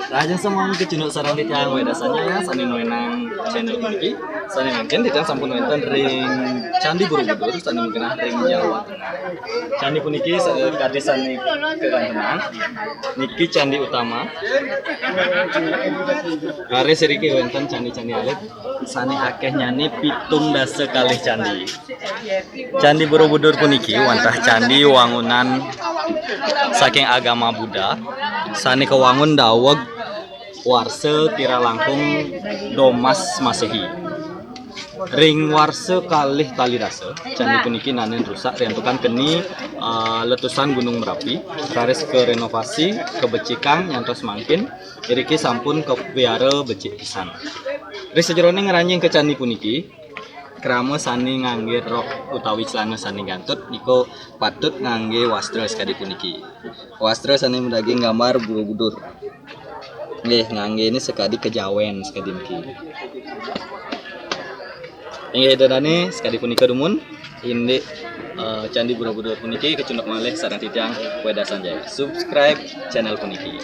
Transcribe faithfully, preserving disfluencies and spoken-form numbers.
Rahajeng semuanya, kacunduk sareng titiang Weda Sanjaya sané nuénang channel puniki. Sané mangkin titiang sampun wénten ring Candi Borobudur sané magenah ring Jawa Tengah. Candi puniki sakadi sané kakantenang, niki candi utama. Raris iriki wénten candi-candi alit sané akéhnyané pitung dasa kalih candi. Candi Borobudur puniki wantah candi wangunan saking agama Buddha sané kawangun daweg warsa kirang langkung domas Maséhi. Ring warsa kalih tali dasa, candi puniki naenin rusak riantukan keni, eh, letusan Gunung Merapi, raris karenovasi, kabecikang nyantos mangkin, iriki sampun kapiara becik pisan. Ring sajeroning ngranjing ka candi puniki, krama sané nganggé rok utawi celana sané gantut, nika patut nganggé wastra sakadi puniki. Wastra sané madaging gambar Borobudur. Nggih, nganggéné sakadi kejawén sakadi niki. Inggih, ida dané sakadi punika dumun, indik, eh, Candi Borobudur puniki kacunduk malih sareng titiang Weda Sanjaya. Subscribe channel puniki.